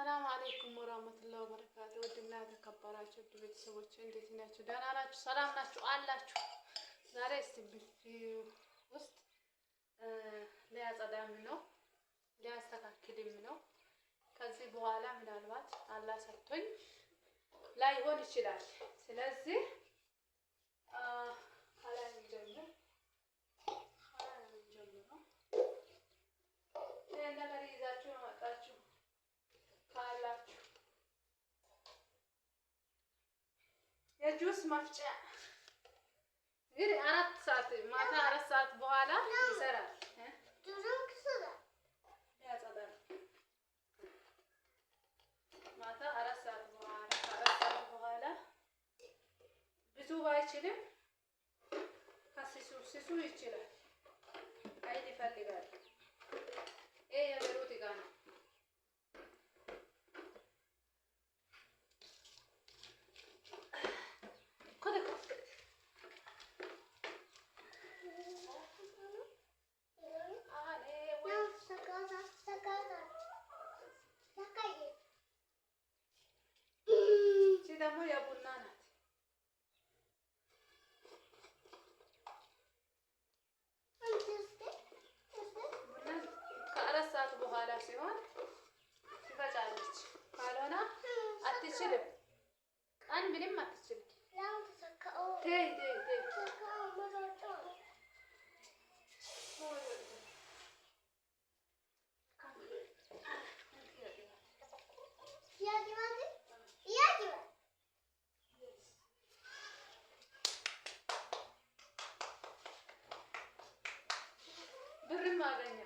ሰላም አለይኩም ወራህመቱላሂ ወበረካቱ። ውድና የተከበራችሁ ውድ ቤተሰቦች እንዴት ናችሁ? ደህና ናችሁ? ሰላም ናችሁ አላችሁ? ዛሬ እስቲ ብፌ ውስጥ ሊያጸዳም ነው ሊያስተካክልም ነው። ከዚህ በኋላ ምናልባት አላህ ሰጥቶኝ ላይሆን ይችላል። ስለዚህ ከላይ እንጀምር፣ ከላይ እንጀምረው። ይሄን ነገር ይዛችሁ የመጣችሁ ካላችሁ የጁስ መፍጫ እንግዲህ 4 ሰዓት ማታ 4 ሰዓት በኋላ ይሰራል። ያጸዳል። ማታ 4 ሰዓት በኋላ፣ ከ4 ሰዓት በኋላ ብዙ ባይችልም ከሲሱ ሲሱ ይችላል። ኃይል ይፈልጋል። ይሄ የቤሩት ዕቃ ነው። እቺ ደግሞ የቡና ናት። ቡና ከ4 ሰዓት በኋላ ሲሆን ትፈጫለች። ካልሆነ አትችልም። ቀን ምንም አትችልም። ተይ ተይ ተይ። ብርም አገኘ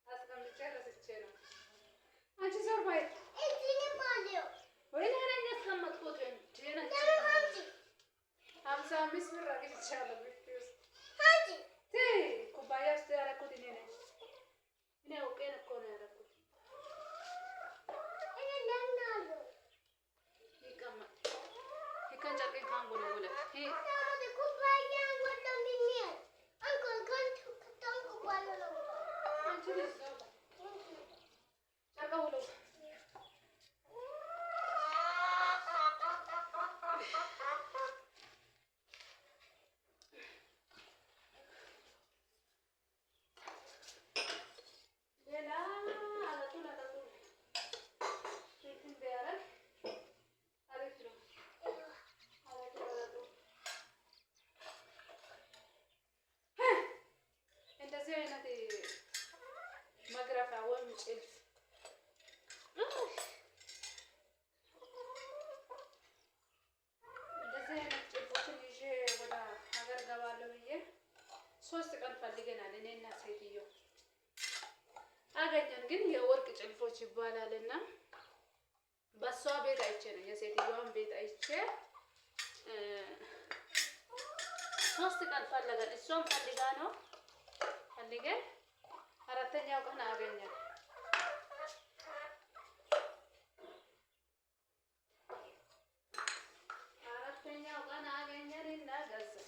አስቀምጬ ረስቼ ነው። አንቺ ዞር በይ። ወይኔ እኔ ያስቀመጥኩት 55 ብር አግኝቻለሁ። ብፌ ውስጥ ተይ፣ ኩባያ ውስጥ ያደረኩት እኔ ነኝ። እኔ አውቄ እኮ ነው ያደረኩት። ይቀመጥ ይከን ጨርቄን ካንጎለ ጎለ አንቺ ልጅ ጨርቃ ውሎ። ሌላ አለጡን አለጡን እንትን ቢያደርግ አሪፍ ነው። አለጡን አለጡን እንደዚህ አይነት መግረፊያ ወይም ጭልፍ፣ እንደዚህ አይነት ጭልፎችን ይዤ ወደ ሀገር ገባለሁ ብዬ 3 ቀን ፈልገናል። እኔና ሴትዮ አገኘን። ግን የወርቅ ጭልፎች ይባላል እና በሷ ቤት አይቼ ነው፣ የሴትዮዋን ቤት አይቼ 3 ቀን ፈለገን። እሷም ፈልጋ ነው፣ ፈልገን አራተኛው ቀን አገኘን። አራተኛው ቀን አገኘን እና ገዛን።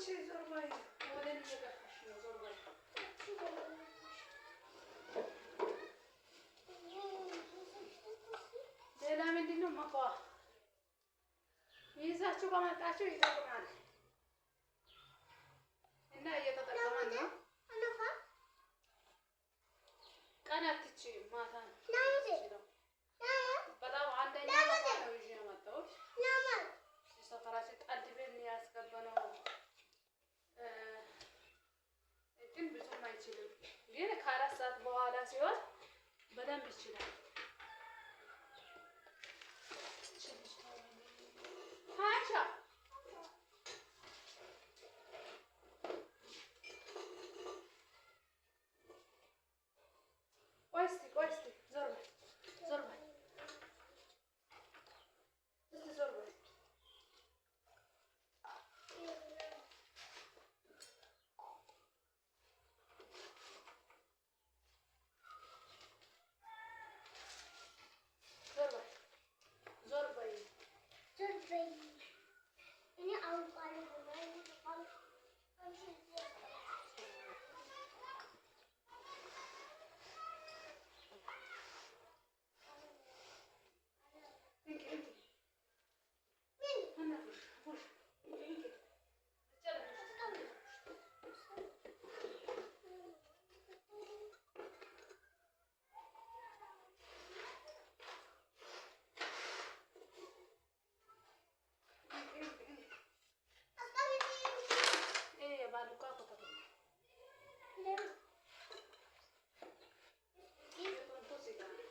ወደን እየገፋሽ ነው። ዞር በይ። ሌላ ምንድን ነው? መኳ ይዛችሁ ከመጣችሁ ይጠቅማል እና እየተጠቀመን ነው። ቀን አትችይም፣ ማታ ነው የምትችለው። በጣም አንደኛ መኳ ነው ይዤ የመጣሁት። ሰፈራችን ጠድበን ያስገባነው ግን ብዙም አይችልም። ግን ከ4 ሰዓት በኋላ ሲሆን በደንብ ይችላል። አይሻ፣ ቆይ እስኪ፣ ቆይ እስኪ፣ ዞር በይ፣ ዞር በይ እስኪ፣ ዞር በይ። ዞር በይ፣ ዞር በይ። እኔ አውቃለሁ። እንኪ፣ እንኪ። እና ፉሽ ፉሽ፣ እንኪ፣ እንኪ። እንኪ፣ እንኪ፣ እንኪ። ይሄ የባሉካ ኮተት ነው። የቶንቶ ስጋ ነው።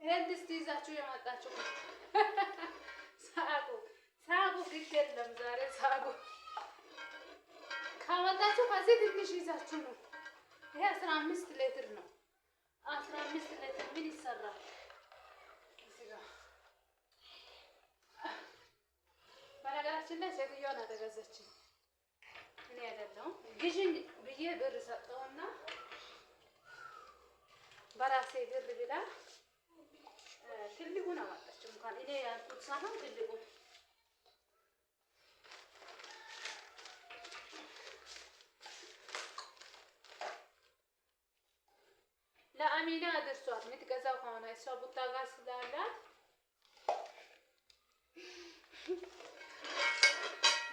ይሄን ድስት ይዛችሁ የመጣችሁ ሳቁ ሳቁ፣ ግድ የለም ዛሬ ሳቁ። ካመጣችሁ ከዚህ ትንሽ ይዛችሁ ነው። ይሄ 15 ሊትር ነው። 15 ሊትር ምን ይሰራል? እዚህ ጋር በነገራችን ላይ ሴትዮዋ ናት የገዛችኝ፣ እኔ አይደለሁም። ግዥኝ ብዬ ብር ሰጠውና በራሴ ብር ብላ ትልቁን አመጣች። እንኳን እኔ ያልኩት ሳይሆን ትልቁን። ለአሚና አድርሷት የምትገዛው ከሆነ፣ እሷ ቡታ ጋር ስላላት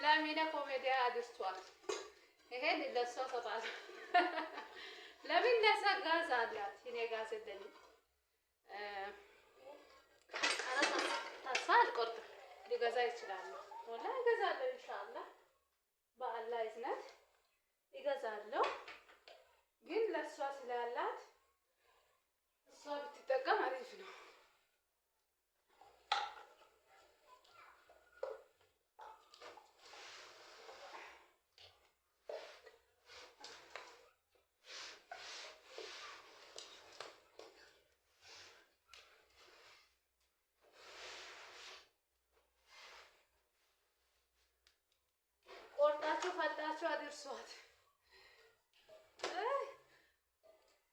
ለአሚና ኮሜዲያ አድርሷት። ይሄን ለእሷ ሰጣት። ለምን ለእሷ ጋዝ አላት፣ እኔ ጋዝ የለኝም። ተስፋ አልቆርጥም። ሊገዛ ይችላሉ። ወላሂ እገዛለሁ። ኢንሻአላህ በአላህ እዝነት እገዛለሁ። ግን ለእሷ ስላላት እሷ ብትጠቀም አሪፍ ነው። ቆርጣችሁ ፈጣችሁ አድርሷት።